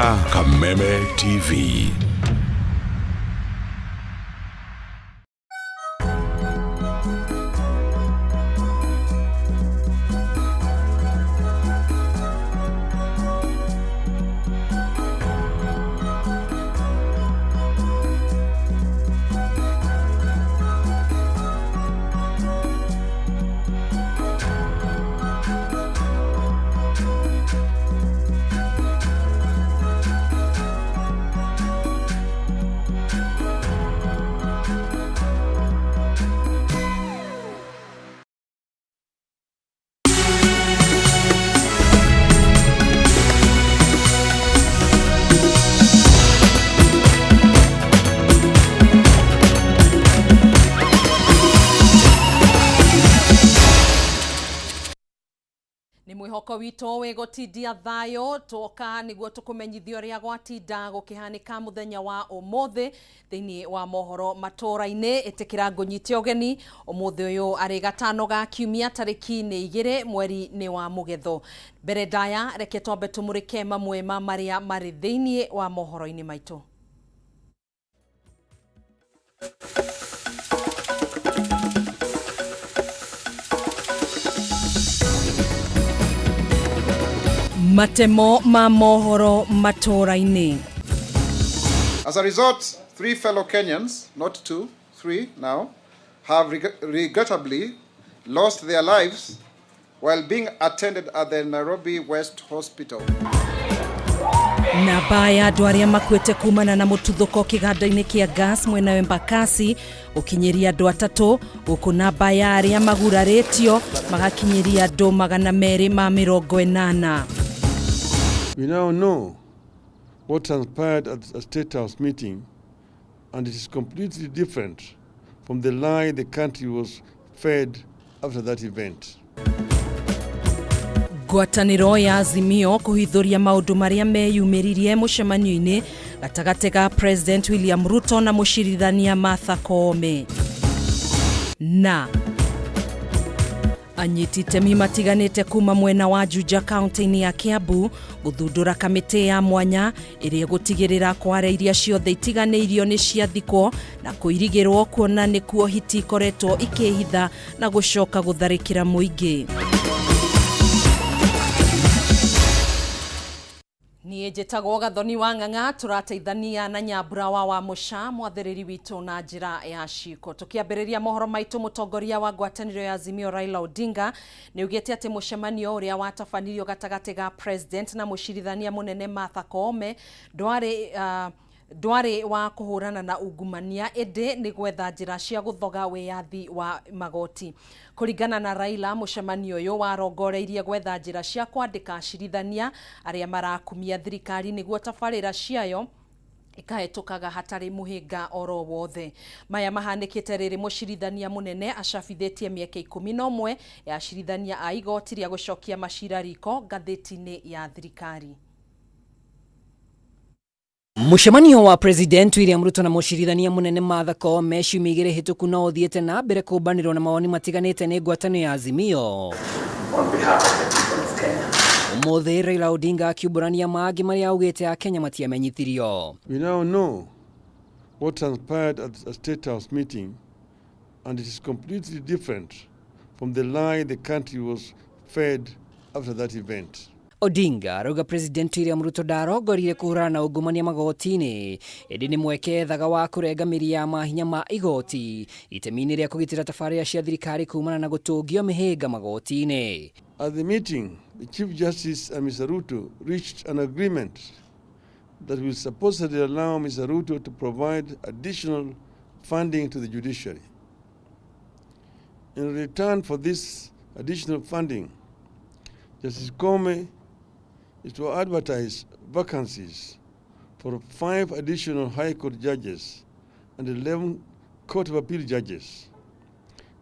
Ũrerorera Kameme TV. Nĩ mwĩhoko witũ wĩ gũtindia thayũ twoka nĩguo tũkũmenyithia ũrĩa gwatinda gũkĩhanĩka mũthenya wa ũmũthĩ thĩinĩ wa mohoro matũra-inĩ. Ĩtĩkĩra ngũnyite ũgeni ũmũthĩ ũyũ arĩ gatano ga kiumia tarĩki nĩ 2 mweri nĩ wa mũgetho. Mbere ndaya reke twambe tũmũrĩke mamwe ma marĩa marĩ thĩinĩ wa mohoro-inĩ maitũ. Matemo ma mohoro matũra-inĩ. As a result, 3 fellow Kenyans, not 2, 3 now, have regrettably lost their lives while being attended at the Nairobi West Hospital. Namba ya andũ arĩa makuĩte kumana na mũtuthũko kĩganda-inĩ kĩa gas mwena wa Embakasi gũkinyĩria andũ atatũ, gũkũ namba ya arĩa magurarĩtio magakinyĩria andũ 280. We now know what transpired at a State House meeting, and it is completely different from the lie the country was fed after that event. Ngwatanĩro ya Azimio kũhithũria maũndũ marĩa meyumĩririe mũcemanio-inĩ gatagatĩ ga President William Ruto na mũcirithania Martha Koome. Na anyiti itemi matiganĩte kuma mwena wa Juja kaunti-inĩ ya Kiambu gũthundũra kamĩtĩ ya mwanya ĩrĩa ĩgũtigĩrĩra kware iria ciothe itiganĩirio nĩ ciathikwo na kũirigĩrwo kuona nĩkuo hiti ikoretwo ikĩhitha na gũcoka gũtharĩkĩra mũingĩ. Niĩ njĩtagwo Gathoni wa Ng'ang'a, tũrateithania na Nyambura wa Mũca mwathĩrĩri witũ na njĩra ya ciko. Tũkĩambĩrĩria mohoro maitũ, mũtongoria wa ngwatanĩro ya Azimio Raila Odinga nĩ augĩte atĩ mũcemanio ũrĩa watabanirio gatagatĩ ga President na mũcirithania mũnene Martha Koome ndwarĩ wa kũhũrana na ungumania ĩndĩ nĩ gwetha njĩra cia gũthoga wĩyathi wa magoti. Kũringana na Raila, mũcemanio ũyũ warongoreirie gwetha njĩra cia kwandĩka acirithania arĩa marakumia thirikari nĩguo tabarĩra ciayo ikahetũkaga hatarĩ mũhĩnga oro wothe. Maya mahanĩkĩte rĩrĩ mũcirithania mũnene acabithĩtie mĩeke 11 ya acirithania a igoti rĩa gũcokia macira riko ngathĩti-inĩ ya thirikari. Mũcemanio wa President William Ruto na mũcirithania mũnene Martha Koome ciumia igĩrĩ hĩtũku no ũthiĩte na mbere kũmbanĩrwo na mawoni matiganĩte nĩ ngwatanĩro ya Azimio. On behalf of the people of Kenya. Ũmũthĩ Raila Odinga akiumbũrania mangĩ marĩa augĩte Akenya matiamenyithirio. We now know what transpired at a State House meeting, and it is completely different from the lie the country was fed after that event. Odinga arauga President William Ruto ndarongorire kũhũrana na ungumania magoti-inĩ ĩndĩ nĩ mweke ethaga wa kũrenga mĩri ya mahinya ma igoti itemi-inĩ rĩa kũgitĩra tabarĩra cia thirikari kumana na gũtũngio mĩhĩnga magoti-inĩ. At the meeting, the Chief Justice and Mr. Ruto reached an agreement that will supposedly allow Mr. Ruto to provide additional funding to the judiciary. In return for this additional funding, Justice Koome is to advertise vacancies for 5 additional High Court judges and 11 Court of Appeal judges.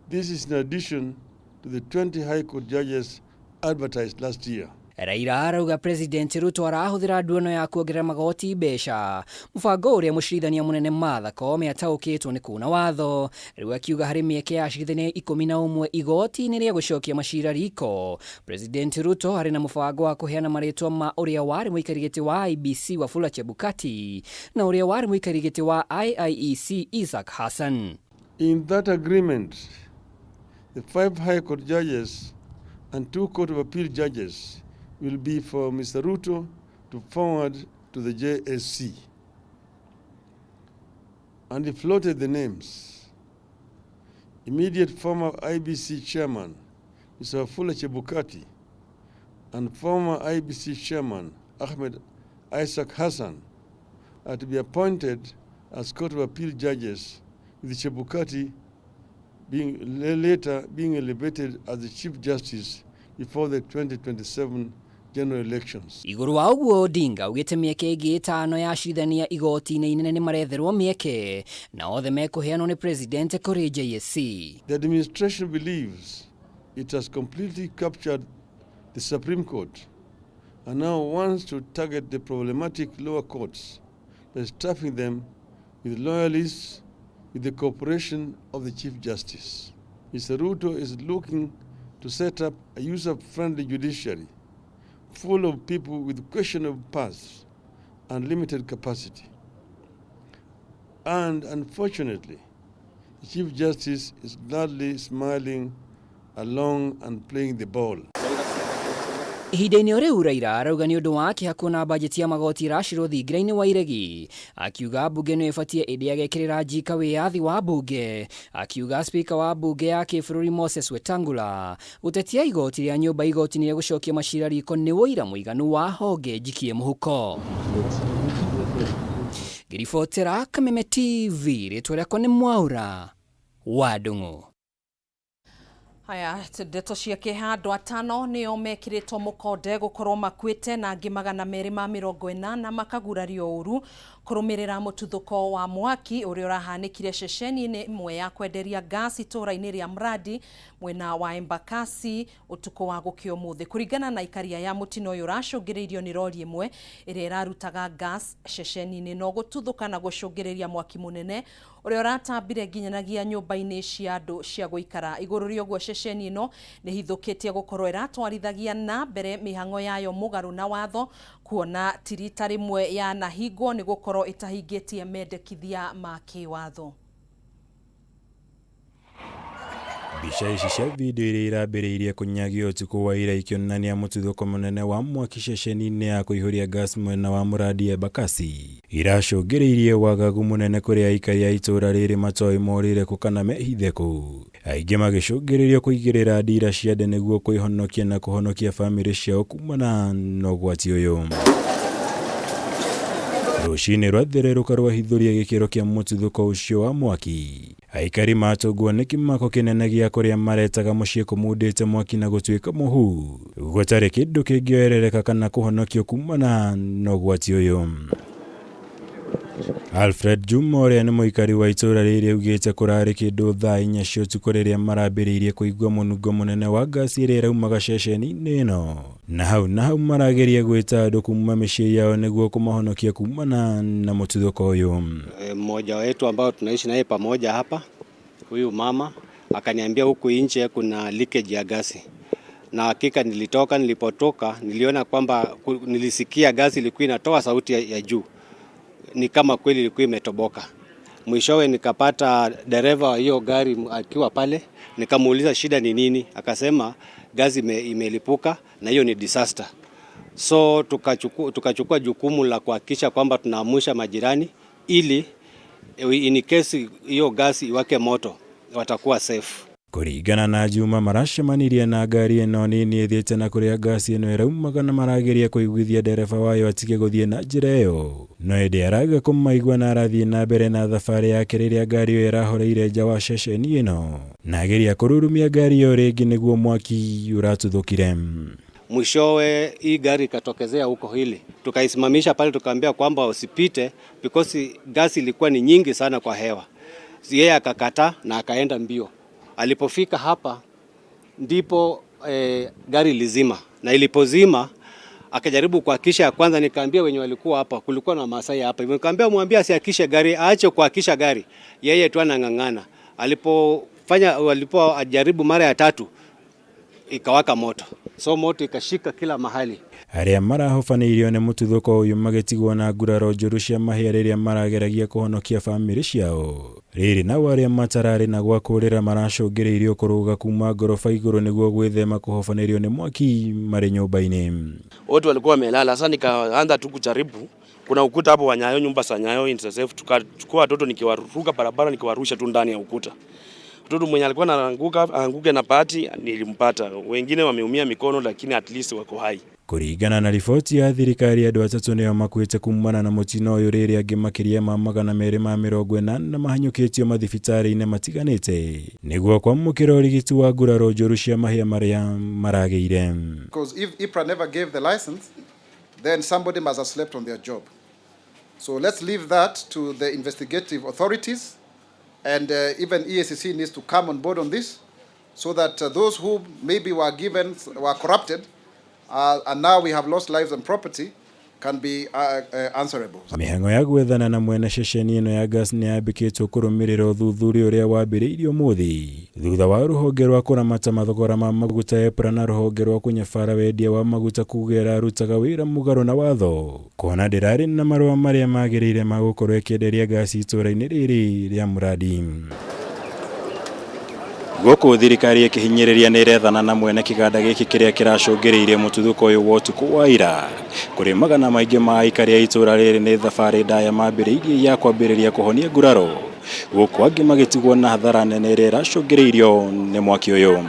This is in addition to the 20 High Court judges advertised last year. Raila arauga President Ruto arahuthira nduano ya kuongerera magoti mbeca mubango uria mucirithania munene Martha Koome ataukitwo ni kuna watho. Riu akiuga hari mieke ya acirithania 11 igoti-ini ria gucokia macira riko, President Ruto ari na mubango wa kuheana maritwa ma uria wari muikari giti wa IEBC Wafula Chebukati na uria wari muikari giti wa IIEC Isaac Hassan. In that agreement, the 5 High Court judges and 2 Court of Appeal judges will be for Mr. Ruto to forward to the JSC. And he floated the names. Immediate former IBC chairman, Mr. Wafula Chebukati, and former IBC chairman, Ahmed Isaac Hassan, are to be appointed as Court of Appeal judges, with Chebukati being later being elevated as the Chief Justice before the 2027 general elections. Iguru wa uguo Odinga augite mieke ingi 5 ya acirithania igoti-inĩ inene nĩ maretherwo mieke na othe mekuheanwo nĩ President kũrĩ JSC. The administration believes it has completely captured the Supreme Court and now wants to target the problematic lower courts by staffing them with loyalists with the cooperation of the Chief Justice. Mr. Ruto is looking to set up a user-friendly judiciary full of people with questionable pasts and limited capacity. And unfortunately, the Chief Justice is gladly smiling along and playing the ball. Ihinda-inĩ o rĩu Raila arauga nĩ ũndũ wa kĩeha kuona bajeti ya magoti ĩracirwo thingira-inĩ wa iregi, akiuga mbunge nĩyo ĩbatiĩ ĩndĩ agekĩrĩra njika wĩyathi wa mbunge. Akiuga spika wa mbunge ya kĩbũrũri Moses Wetangula gũtetia igoti rĩa nyũmba igoti-inĩ rĩa gũcokia macira riko nĩ ũira mũiganu wa honge njikie mũhuko. Ngĩribotera Kameme TV, rĩtwa rĩakwa nĩ Mwaura wa Ndung'u. Haya, ndeto cia kĩeha, andũ 5 nĩo mekĩrĩtwo mũkonde gũkorwo makuĩte na angĩ 280 makagurario ũru kũrũmĩrĩra mũtuthũko wa mwaki ũrĩa ũrahanĩkire ceceni-inĩ ĩmwe ya kwenderia gas itũũra-inĩ rĩa Mradi mwena wa Embakasi ũtukũ wa gũkĩa ũmũthĩ. Kũringana na ikaria ya mũtino ũyũ ũracũngĩrĩirio nĩ rori ĩmwe ĩrĩa ĩrarutaga gas ceceni-inĩ no gũtuthũka na gũcũngĩrĩria mwaki mũnene ũrĩa ũratambire nginyanagia nyũmba-inĩ cia andũ cia gũikara. Igũrũ rĩa ũguo ceceni ĩno nĩ hithũkĩtie gũkorwo ĩratwarithagia na mbere mĩhang'o yayo mũgarũ na watho, kuona ti rita rĩmwe yanahingwo nĩ gũkorwo ĩtahingĩtie mendekithia ma kĩwatho. Mbica ici cia video iria irambĩrĩirie kũnyagio ũtukũ wa ira ikĩonania mũtuthũko mũnene wa mwaki ceceni-inĩ ya kũihũria gas mwena wa Mũrandi Embakasi iracũngĩrĩirie wagagu mũnene kũrĩ aikari a itũũra rĩrĩ matoĩ morĩre kũ kana mehithe kũ, aingĩ magĩcũngĩrĩrio kũigĩrĩra ndira cia nde nĩguo kwĩhonokia na kũhonokia bamĩrĩ ciao kumana na ũgwati ũyũ. Rũcinĩ rwathererũka rwahithũria gĩkĩro kĩa mũtuthũko ũcio wa mwaki, aikari matũngwo nĩ kĩmako kĩnene gĩa kũrĩa maretaga mũciĩ kũmundĩte mwaki na gũtuĩka mũhu, gũtarĩ kĩndũ kĩngĩoerereka kana kũhonokio kumana na ũgwati ũyũ. Alfred Juma ũrĩa nĩ mũikari wa itũũra rĩrĩ augĩte kũrarĩ kĩndũ thaa 4 cia ũtukũ rĩrĩa marambĩrĩirie kũigua mũnungo mũnene wa ngasi ĩrĩa ĩraumaga ceceni-inĩ ĩno, na hau marageria gwĩta andũ kuma mĩciĩ yao nĩguo kũmahonokia kumana na mũtuthũko ũyũ. Mmoja wetu ambao tunaishi naye pamoja hapa, huyu mama akaniambia huku nje kuna leakage ya gasi, na hakika nilitoka. Nilipotoka niliona kwamba nilisikia gasi ilikuwa inatoa sauti ya juu, ni kama kweli ilikuwa imetoboka. Mwishowe nikapata dereva wa hiyo gari akiwa pale, nikamuuliza shida ni nini, akasema gasi imelipuka na hiyo ni disaster. So tukachukua jukumu la kuhakikisha kwamba tunaamusha majirani ili in case hiyo gasi iwake moto watakuwa safe. Kũringana na Juma, maracemanirie na ngari ĩno nini ĩthiĩte na kũrĩa ngasi ĩno ĩraumaga na marageria kũiguithia ndereba wayo atige gũthiĩ na njĩra ĩyo, no ĩndĩ araga kũmaigua na arathiĩ na mbere na thabarĩ yake rĩrĩa ngari ĩyo ĩrahoreire nja wa ceceni ĩno, na ageria kũrurumia ngari ĩyo rĩngĩ nĩguo mwaki ũratuthũkire. Mwishowe hii gari ikatokezea huko, hili tukaisimamisha pale, tukaambia kwamba usipite because gasi ilikuwa ni nyingi sana kwa hewa. Yeye akakataa na akaenda mbio. Alipofika hapa ndipo gari lizima, na ilipozima Akajaribu kuakisha ya kwanza, nikaambia wenye walikuwa hapa, kulikuwa na Masai hapa hivyo, nikaambia mwambie asiakishe gari, aache kuakisha gari, yeye tu anang'ang'ana. Alipofanya walipojaribu mara ya tatu ikawaka moto, so moto ikashika kila mahali. Arĩa marahobanĩirio nĩ mũtuthũko ũyũ magĩtigwo na nguraro njũru cia mahĩa rĩrĩa marageragia kũhonokia bamĩrĩ ciao. Rĩrĩ nao arĩa matararĩ na gwa kũrĩra maracũngĩrĩirio kũrũga kuma ngoroba igũrũ nĩguo gwĩthema kũhobanĩrio nĩ mwaki marĩ nyũmba-inĩ. Wote walikuwa wamelala. Sasa nikaanza tu kujaribu, kuna ukuta hapo wa Nyayo, nyumba za Nyayo NSSF, tukachukua watoto nikiwaruka barabara nikiwarusha tu ndani ya ukuta. Mtoto mwenye alikuwa anaanguka aanguke na bahati nilimpata. Wengine wameumia mikono, lakini at least wako hai. Kũringana na riboti ya thirikari andũ atatũ nĩo makuĩte kumana na mũtino ũyũ rĩrĩa angĩ makĩria ma 280 mahanyũkĩtio mathibitarĩ-inĩ matiganĩte nĩguo kwamũkĩra ũrigiti wa nguraro njũru cia mahĩa marĩa maragĩire. Because if EPRA never gave the license, then somebody must have slept on their job. So let's leave that to the investigative authorities, and even EACC needs to come on board on this, so that those who maybe were given, were corrupted, and now we have lost lives and property, can be answerable. Mĩhang'o ya gwethana na mwene ceceni ĩno ya gas nĩ yambĩkĩtwo kũrũmĩrĩra ũthuthuria ũrĩa wambĩrĩirio ũmũthĩ thutha wa rũhonge rwa kũramata mathogora ma maguta EPRA na rũhonge rwa kũnyabara wendia wa maguta kuga ĩrarutaga wĩra mũgarũ na watho kuona ndĩrarĩ na marũa marĩa magĩrĩire ma gũkorwo ĩkĩenderia gasi itũũra-inĩ rĩrĩ rĩa Mũrandi. Gũkũ thirikari ĩkĩhinyĩrĩria nĩ ĩrethana na mwene kĩganda gĩkĩ kĩrĩa kĩracũngĩrĩirie mũtuthũko ũyũ wa ũtukũ wa ira. Kũrĩ magana maingĩ ma aikari a itũũra rĩrĩ nĩ thabarĩ ndaya mambĩrĩirie ya kwambĩrĩria kũhonia nguraro, gũkũ angĩ magĩtigwo na hathara nene ĩrĩa ĩracũngĩrĩirio nĩ mwaki ũyũ.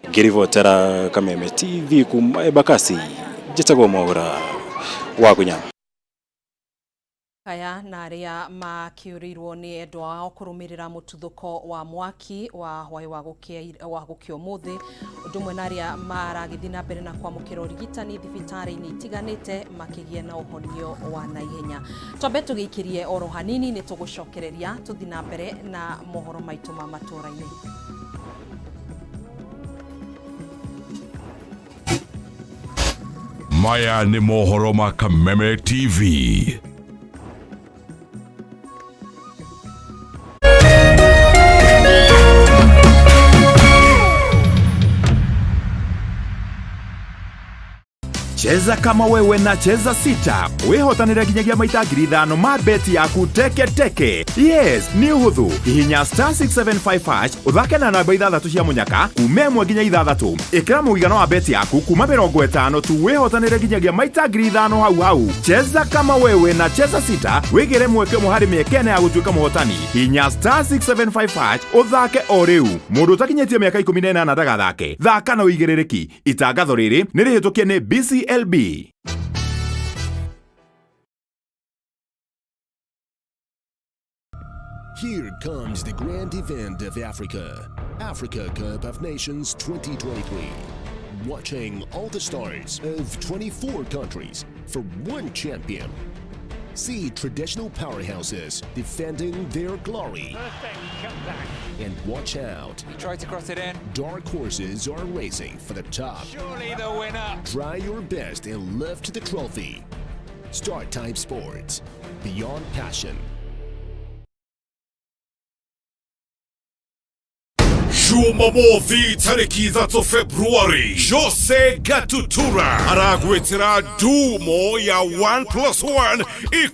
Ngĩribotera Kameme TV kuma Embakasi, njĩtagwo Mwaũra wa Gunya. Kaya na arĩa makĩũrĩirwo nĩ endwa ao kũrũmĩrĩra mũtuthũko wa mwaki wa hwaĩ wa gũkĩa ũmũthĩ, ũndũ ũmwe na arĩa maragĩthiĩ na mbere na kwamũkĩra ũrigitani thibitarĩ-inĩ itiganĩte makĩgĩa na ũhonio wa naihenya. Twambe tũgĩikĩrie oro hanini nĩ tũgũcokereria tũthiĩ na mbere na mohoro maitũ ma matũũra-inĩ. Maya nĩ mohoro ma Kameme TV. Cheza kama wewe na Cheza Sita wihotanire nginyagia maita 5,000 ma beti yaku teke teke. Yes, nĩ ũhũthũ. Hihinya star 675 hash ũthake na namba 6 cia mũnyaka kuma 1 nginya 6. Ĩkĩra mũigana wa beti yaku kuma 50 tu wihotanire nginyagia maita 5,000 hau hau. Cheza kama wewe na Cheza Sita wigire mweke ũmwe harĩ mĩeke ĩna ya gũtuĩka mũhotani. Hihinya star 675 hash ũthake o rĩu. Mũndũ ũtakinyĩtie mĩaka 18 ndagathake. Thaka na ũigĩrĩrĩki. Itangatho rĩrĩ nĩ rĩhĩtũkie nĩ BCLB. Here comes the grand event of Africa, Africa Cup of Nations 2023. Watching all the stars of 24 countries for one champion. See traditional powerhouses defending their glory. Perfect comeback. And watch out. He tried to cross it in. Dark horses are racing for the top. Surely the winner. Try your best and lift the trophy. Star Time Sports. Beyond passion. Jumamothi tariki 3 Februari, Jose Gatutura aragwetera dumo ya 1 + 1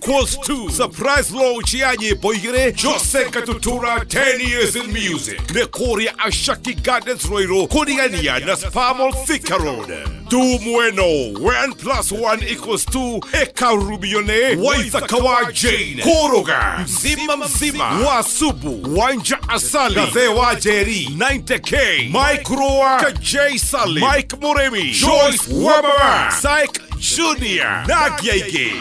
= 2. Surprise launch ya nyimbo igĩrĩ Jose Gatutura 10 years in music nĩ kũrĩa Ashaki Gardens Ruiru kũrigania na Spamol Thika Road. Dumo ĩno 1 + 1 = 2 ĩkarubio nĩ Waithaka wa Jane Kũrũga mzima mzima wa Subu Wanja Asali Gathe wa Njeri 90K Mike Roa J Sali Mike Muremi Joyce Wababa Syke Junior na angĩ aingĩ.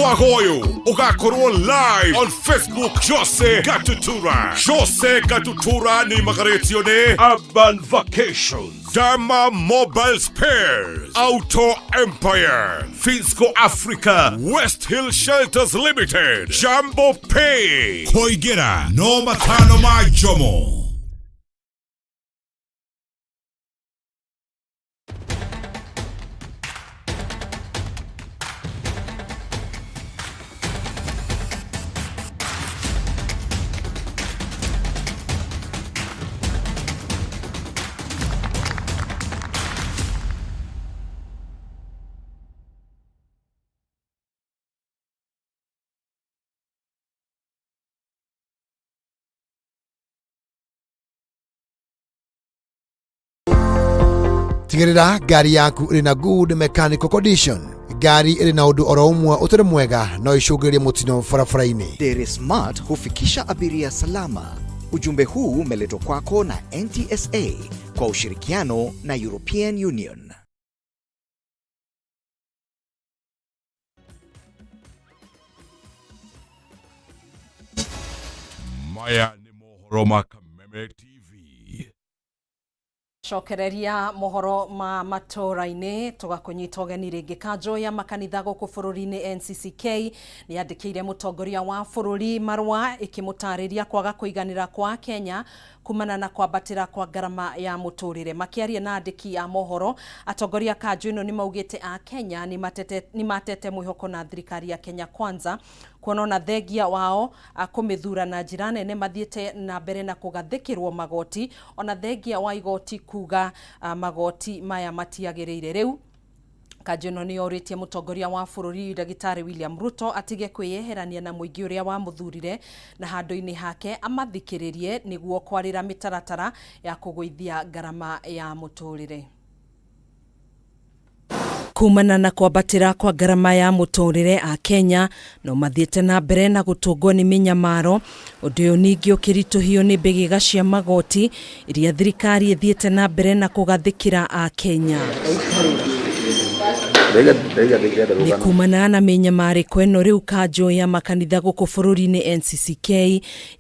Wagoyo ugakorwo live on Facebook Jose Gatutura. Jose Gatutura ni magaretio nĩ Urban Vacations, Dama Mobile Spares, Auto Empire, Finsco Africa, West Hill Shelters Limited, Jambo Pay, Koigera, no matano ma Jomo. Tigĩrĩra ngari yaku ĩrĩ na good mechanical condition. Ngari ĩrĩ na ũndũ oro ũmwe ũtarĩ mwega no icũngĩrĩrie mũtino barabara-inĩ. Dere Smart hufikisha abiria salama. Ujumbe huu umeletwa kwako na NTSA kwa ushirikiano na European Union. Maya nĩ mohoro ma Kameme TV. Cokereria mohoro ma matũra-inĩ tũgakũnyita ũgeni rĩngĩ. Kanjũ ya makanitha gũkũ bũrũri-inĩ NCCK nĩ yandĩkĩire mũtongoria wa bũrũri marũa ĩkĩmũtarĩria kwaga kũiganĩra kwa Kenya kumana na kwambatĩra kwa ngarama ya mũtũrĩre. Makĩaria na andĩki a mohoro, atongoria kanjũ ĩno nĩ maugĩte a Kenya nĩ matete mwĩhoko na thirikari ya Kenya Kwanza kuona ona thengia wao kũmĩthura na njĩra nene mathiĩte na mbere na kũgathĩkĩrwo magoti ona thengia wa igoti kuga magoti maya matiagĩrĩire. Rĩu kanjũ ĩno nĩ yorĩtie mũtongoria wa bũrũri ndagĩtarĩ William Ruto atige kwĩyeherania na mũingĩ ũrĩa wamũthurire na handũ-inĩ hake amathikĩrĩrie nĩguo kwarĩra mĩtaratara ya kũgũithia ngarama ya mũtũrĩre. Kumana na kwambatĩra kwa ngarama ya mũtũrĩre a Kenya no mathiĩte na mbere na gũtũngwo nĩ mĩnyamaro. Ũndũ ũyũ ningĩ ũkĩritũhio nĩ mbĩgĩga cia magoti iria thirikari ĩthiĩte na mbere na kũgathĩkĩra a Kenya. Nĩ kumana na mĩnyamarĩko ĩno rĩu kanjũ ya makanitha gũkũ bũrũri-inĩ NCCK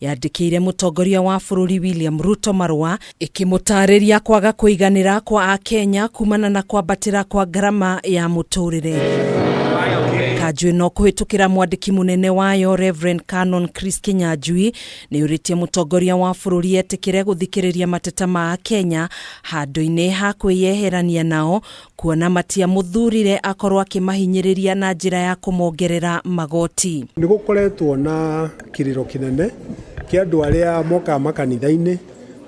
yandĩkĩire mũtongoria wa bũrũri William Ruto marũa ĩkĩmũtarĩria kwaga kũiganĩra kwa akenya kumana na kwambatĩra kwa ngarama ya mũtũrĩre. Kanjũ ĩno kũhĩtũkĩra mwandĩki mũnene wayo Reverend Canon Chris Kinyanjui nĩ ũrĩtie mũtongoria wa bũrũri etĩkĩre gũthikĩrĩria mateta ma akenya handũ-inĩ ha kwĩyeherania nao kuona matiamũthurire akorwo akĩmahinyĩrĩria na njĩra ya kũmongerera magoti. Nĩ gũkoretwo na kĩrĩro kĩnene kĩa andũ arĩa mokaga makanitha-inĩ,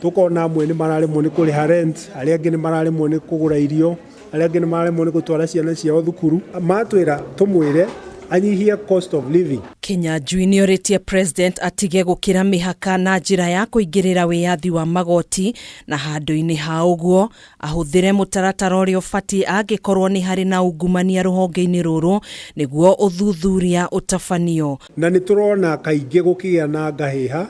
tũkona amwe nĩ mararemwo nĩ kũrĩha rent, arĩa angĩ nĩ mararemwo nĩ kũgũra irio, arĩa angĩ nĩ mararemwo nĩ gũtwara ciana ciao thukuru. Matwĩra tũmwĩre anyihie cost of living. Kinyanjui nĩ orĩtie president atige gũkĩra mĩhaka na njĩra ya kũingĩrĩra wĩyathi wa magoti na handũ-inĩ ha ũguo ahũthĩre mũtaratara ũrĩa ũbatiĩ angĩkorwo nĩ harĩ na ungumania rũhonge-inĩ rũrũ nĩguo ũthuthuria ũtabanio. Na nĩ tũrona kaingĩ gũkĩgĩa na ngahĩha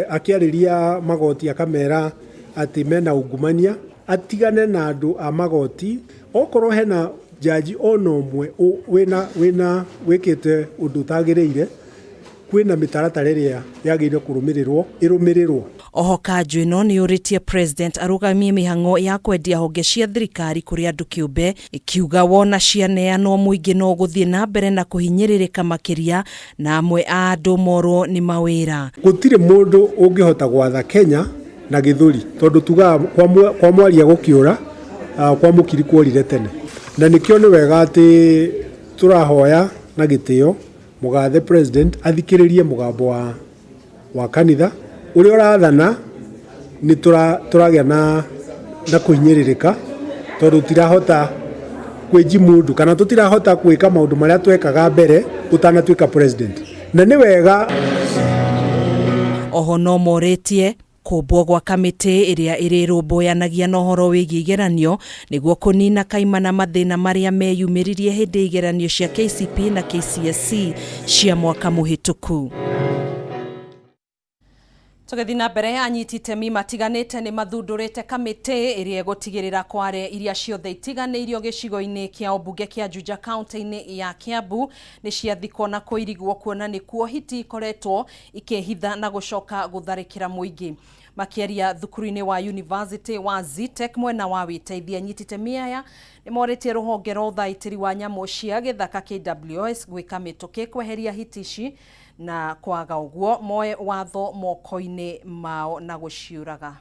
akĩarĩria magoti akamera atĩ mena ungumania, atigane na andũ a magoti. Okorwo hena jaji ona ũmwe wĩna wĩkĩte ũndũ ũtagĩrĩire, kwĩna mĩtaratara ĩrĩa yagĩrĩire kũrũmĩrĩrwo ĩrũmĩrĩrwo. Oho kanjũ ĩno nĩ yũrĩtie president arũgamie mĩhang'o ya kwendia honge cia thirikari kũrĩ andũ kĩũmbe, ĩkiuga wona cianeanwo mũingĩ no ũgũthiĩ na mbere na kũhinyĩrĩrĩka makĩria na amwe a andũ morwo nĩ mawĩra. Gũtirĩ mũndũ ũngĩhota gwatha Kenya na gĩthũri tondũ tugaga kwa mwaria gũkĩũra, kwa mũkiri kuorire tene. Na nĩkĩo nĩ wega atĩ tũrahoya na gĩtĩo mũgathe president athikĩrĩrie mũgambo wa kanitha ũrĩa ũrathana. Nĩ tũragĩa na kũhinyĩrĩrĩka tondũ tũtirahota kwĩjimundu kana tũtirahota gwĩka maũndũ marĩa twekaga mbere ũtanatuĩka president, na nĩ wega. Oho no morĩtie kũmbwo gwa kamĩtĩ ĩrĩa ĩrĩrũmbũyanagia na ũhoro wĩgiĩ igeranio nĩguo kũnina kaimana mathĩna marĩa meyumĩririe hĩndĩ ya igeranio cia KCPE na KCSE cia mwaka mũhĩtũku. Tũgĩthiĩ na mbere, anyiti itemi matiganĩte nĩ mathundũrĩte kamĩtĩ ĩrĩa ĩgũtigĩrĩra kware iria ciothe itiganĩirio gĩcigo-inĩ kĩa ũmbunge kĩa Juja kaunti-inĩ ya Kiambu nĩ ciathikwo na kũirigwo kuona nĩkuo hiti ikoretwo ikĩhitha na gũcoka gũtharĩkĩra mũingĩ. Makĩaria thukuru-inĩ wa University wa Zetech mwena wa wĩteithia, anyiti itemi aya nĩ morĩtie rũhonge rwa ũthaitĩri wa nyamũ cia gĩthaka KWS gwĩka mĩtũkĩ kweheria hiti ici na kwaga ũguo moe watho moko-inĩ mao na gũciũraga.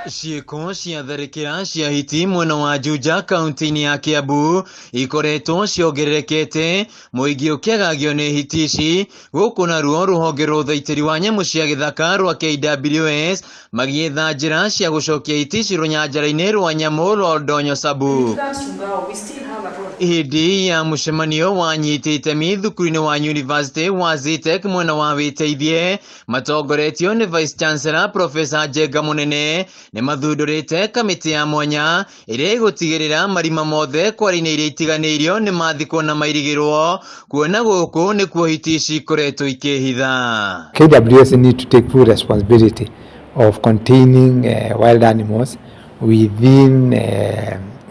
Ciĩko cia tharĩkĩra cia hiti mwena wa Juja kaunti-inĩ ya Kiambu ikoretwo ciongererekete, mũingĩ ũkĩagagio nĩ hiti ici. Gũkũ naruo rũhonge rwa ũthaitĩri wa nyamũ cia gĩthaka rwa KWS magĩetha njĩra cia gũcokia hiti ici rũnyanjara-inĩ rwa nyamũ rwa Oldonyo Sabuk. Regards to now, we still have a lot. Hĩndĩ ya mũcemanio wa anyiti itemi thukuru-inĩ wa University wa Zetech mwena wa Wĩteithie matongoretio nĩ Vice Chancellor Professor Njenga Mũnene nĩ mathundũrĩte kamĩtĩ ya mwanya ĩrĩa ĩgũtigĩrĩra marima mothe kware-inĩ iria itiganĩirio nĩ mathikwo na mairigĩrwo kuona gũkũ nĩkuo hiti ici ikoretwo ikĩhitha. KWS need to take full responsibility of containing wild animals within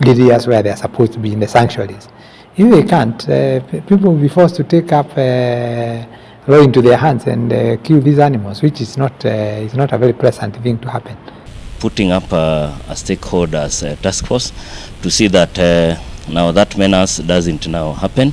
areas where they are supposed to be in the sanctuaries. If they can't, people will be forced to take up law into their hands and kill these animals, which is not a very pleasant thing to happen. Putting up a stakeholders task force to see that now that menace doesn't now happen,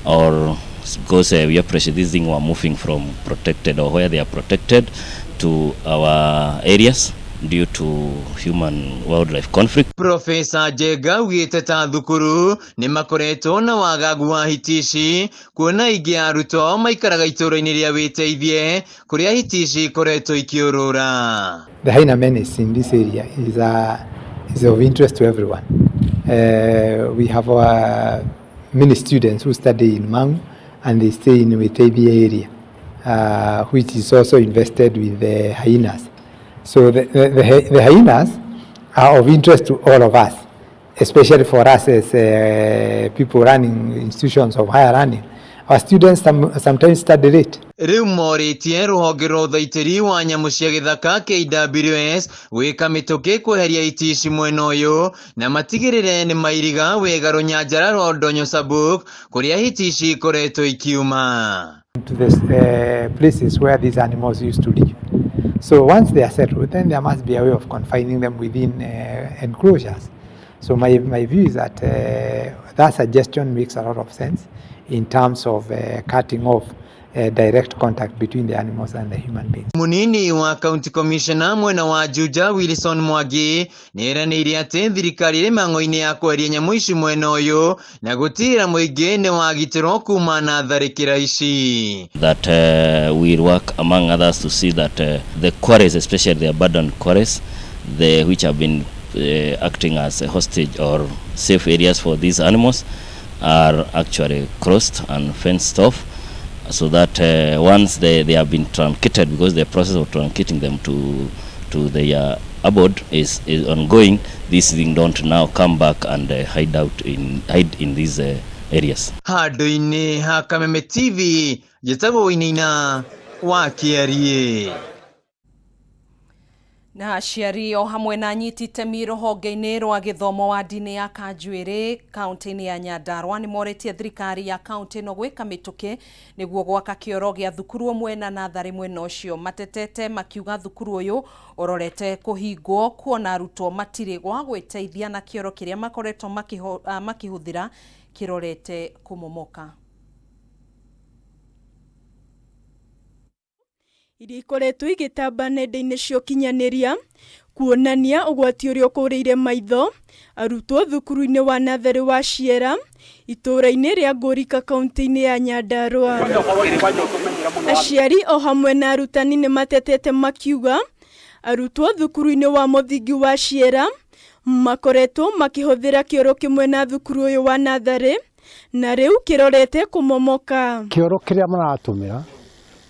or because we appreciate this thing we're moving from protected or where they are protected to our areas due to human wildlife conflict. Professor Njenga augĩte ta thukuru nĩ makoretwo na wagagu wa hiti ici kuona aingĩ a arutwo ao maikaraga itũũra-inĩ rĩa Wĩteithie kũrĩa hiti ici ikoretwo ikĩũrũra. The hyena menace in this area is of interest to everyone. We have many students who study in Mangu and they stay in Wĩteithie area, which is also infested with the hyenas. So the hyenas are of interest to all of us, especially for us as people running institutions of higher learning. Our students sometimes study late. Rĩu morĩtie rũhonge rwa ũthaitĩri wa nyamũ cia gĩthaka KWS gwĩka mĩtũkĩ kweheria hiti ici mwena ũyũ na matigĩrĩre nĩ mairiga wega rũnyanjara rwa Oldonyo Sabuk kũrĩa hiti ici ikoretwo ikiuma. To the places where these animals used to live. So once they are settled, then there must be a way of confining them within enclosures. So my view is that that suggestion makes a lot of sense in terms of cutting off direct contact between the animals and the human beings. Munini wa County Commissioner mwena wa Juja Wilson Mwangi nĩeranĩire atĩ thirikari ĩrĩ mang'o-inĩ ya kweheria nyamũ ici mwena ũyũ na gũtigĩrĩra mũingĩ nĩ wagitĩrwo kuma na tharĩkĩra ici. That we work among others to see that the quarries, especially the abandoned quarries, which have been acting as a hostage or safe areas for these animals, are actually crossed and fenced off, so that once they have been truncated, because the process of truncating them to their abode is ongoing, these things don't now come back and hide in these areas. Handũ-inĩ ha Kameme TV njĩtagwo Wainaina wa Kĩarie. Na aciari o hamwe na anyiti itemi rũhonge-inĩ rwa gĩthomo wandi-inĩ ya Kanjuĩrĩ kaunti-inĩ ya Nyandarua nĩ morĩtie thirikari ya kaunti ĩno gwĩka mĩtũkĩ nĩguo gwaka kĩoro gĩa thukuru ũmwe na natharĩ mwena ũcio. Matetete makiuga thukuru ũyũ ũrorete kũhingwo kuona arutwo matirĩ gwa gwĩteithia na kĩoro kĩrĩa makoretwo makĩhũthĩra kĩrorete kũmomoka. Iria ikoretwo igĩtamba nenda-inĩ cia ũkinyanĩria kuonania ũgwati ũrĩa ũkũrĩire maitho arutwo thukuru-inĩ wa natharĩ wa Ciera itũũra-inĩ rĩa Ngũrika kaunti-inĩ ya Nyandarua. Aciari o hamwe na arutani nĩ matetete makiuga arutwo thukuru-inĩ wa mũthingi wa Ciera makoretwo makĩhũthĩra kĩoro kĩmwe na thukuru ũyũ wa natharĩ na rĩu kĩrorete kũmomoka. Kĩoro kĩrĩa maratũmĩra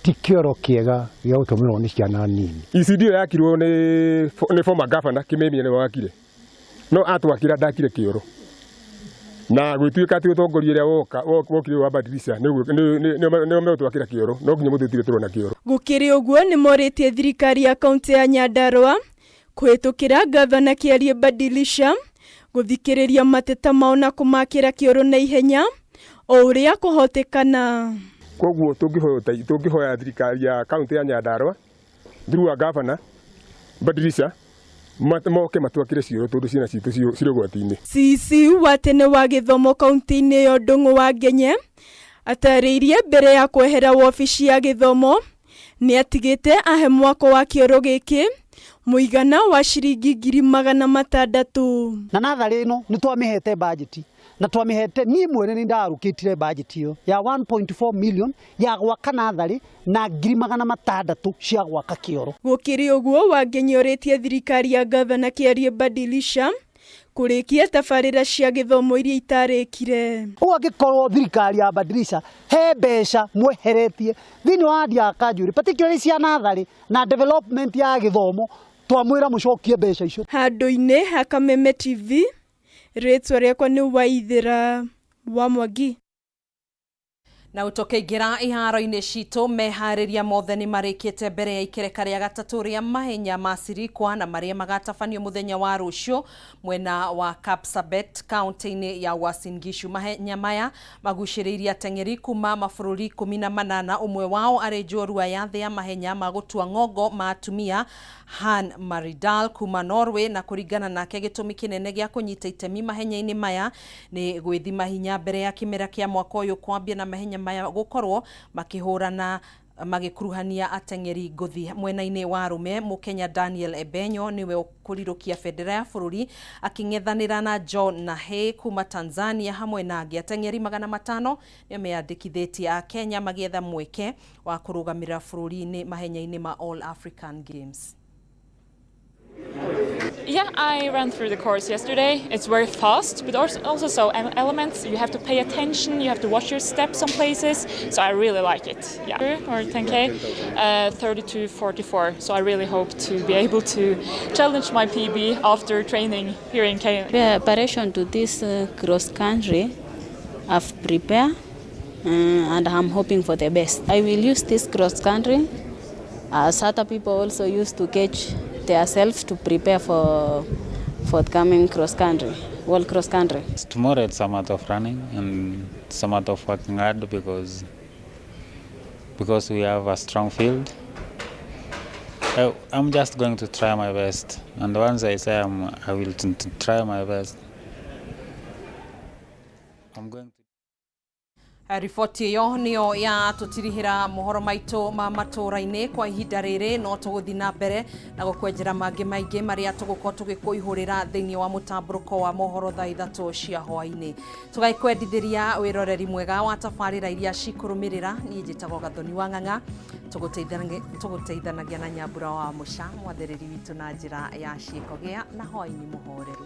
ti kĩoro kĩega gĩa gũtũmĩrwo nĩ ciana nini. ECD ĩyo yakirwo nĩ former governor Kimemia nĩwe wakire, no atwakĩra ndakire kĩoro na gwĩtuĩka atĩ ũtongoria ũrĩa wokire wa Badilisha nĩo megũtwakĩra kĩoro, no nginya mũthĩ tũrona kĩoro. Gũkĩrĩ ũguo nĩ morĩtie thirikari ya kaunti ya Nyandarua kũhĩtũkĩra gavana Kĩarie Badilisha gũthikĩrĩria mateta mao na kũmakĩra kĩoro na ihenya o ũrĩa kũhotekana. Koguo tũngĩhoya thirikari ya kaunti ya Nyandarua through a governor Badilisha moke matwakĩre cioro tondũ ciana citũ cirĩ ũgwati-inĩ. CC wa tene wa gĩthomo kaunti-inĩ ĩyo Ndung'u wa Ngenye atarĩirie mbere ya kwehera wabici ya gĩthomo nĩ atigĩte ahe mwako wa kĩoro gĩkĩ mũigana wa ciringi 600,000. Na natharĩ ĩno nĩ twamĩhete bajeti na twamĩhete niĩ mwene nĩ ndarũkĩtire bajeti ĩyo ya 1.4 million ya gwaka natharĩ na 600,000 cia gwaka kĩoro. Gũkĩrĩ ũguo Wangenye orĩtie thirikari ya gavana Kĩarie Badilisha Kũrĩkia tabarĩra cia gĩthomo iria itarĩkire. Ũguo angĩkorwo thirikari ya Badilisha he mbeca mweheretie thĩinĩ wa wadi ya Kanjuri, particularly cia natharĩ na development ya gĩthomo, twamwĩra mũcokie mbeca icio. Handũ-inĩ ha Kameme TV, rĩtwa rĩakwa nĩ Waithĩra wa Mwangi. Na tũkĩingĩra iharo-inĩ citũ, meharĩria mothe nĩ marĩkĩte mbere ya ikereka rĩa gatatũ rĩa mahenya ma Sirikwa na marĩa magatabanio mũthenya wa rũciũ mwena wa Kapsabet kaunti-inĩ ya Uasin Gishu. Mahenya maya magucĩrĩirie ateng'eri kuma mabũrũri 18, ũmwe wao arĩ njorua ya thĩ ya mahenya ma gũtua ng'ongo ma atumia Han Maridal kuma Norway, na kũringana nake gĩtũmi kĩnene gĩa kũnyita itemi mahenya-inĩ maya nĩ gwĩthima hinya mbere ya kĩmera kĩa mwaka ũyũ kwambia na mahenya maya gũkorwo makĩhũrana magĩkuruhania ateng'eri ngũthi. Mwena-inĩ wa arũme, Mũkenya Daniel Ebenyo nĩwe ũkũrirũkia bendera ya bũrũri akĩng'ethanĩra na John Nahe kuma Tanzania hamwe na angĩ ateng'eri 500 nĩo meyandĩkithĩtie a Kenya magĩetha mweke wa kũrũgamĩrĩra bũrũri-inĩ mahenya-inĩ ma All African Games. Yeah, I ran through the course yesterday. It's very fast, but also so elements. You have to pay attention, you have to watch your steps some places. So I really like it. Yeah, or 10K, 32:44. So I really hope to be able to challenge my PB after training here in Kenya. Preparation to this cross country, I've prepared and I'm hoping for the best. I will use this cross country as other people also used to catch themselves to prepare for forthcoming cross country, world cross country. Tomorrow it's a matter of running and it's a matter of working hard because we have a strong field. I'm just going to try my best, and once I say I will try my best, I'm going to. Riboti ĩyo nĩyo ya tũtirihĩra mohoro maitũ ma matũra-inĩ kwa ihinda rĩrĩ, no tũgũthiĩ na mbere na gũkwenjera mangĩ maingĩ marĩa tũgũkorwo tũgĩkũihũrĩra thĩinĩ wa mũtambũrũko wa mohoro thaa 3 cia hwaĩ-inĩ. Tũgakwendithĩria wĩroreri mwega wa tabarĩra iria cikũrũmĩrĩra. Niĩ njĩtagwo Gathoni wa Ng'ang'a, tũgũteithanagia na Nyambura wa Mũca, mwathĩrĩri witũ na njĩra ya ciĩko. Gĩa na hwaĩ-inĩ mũhoreru.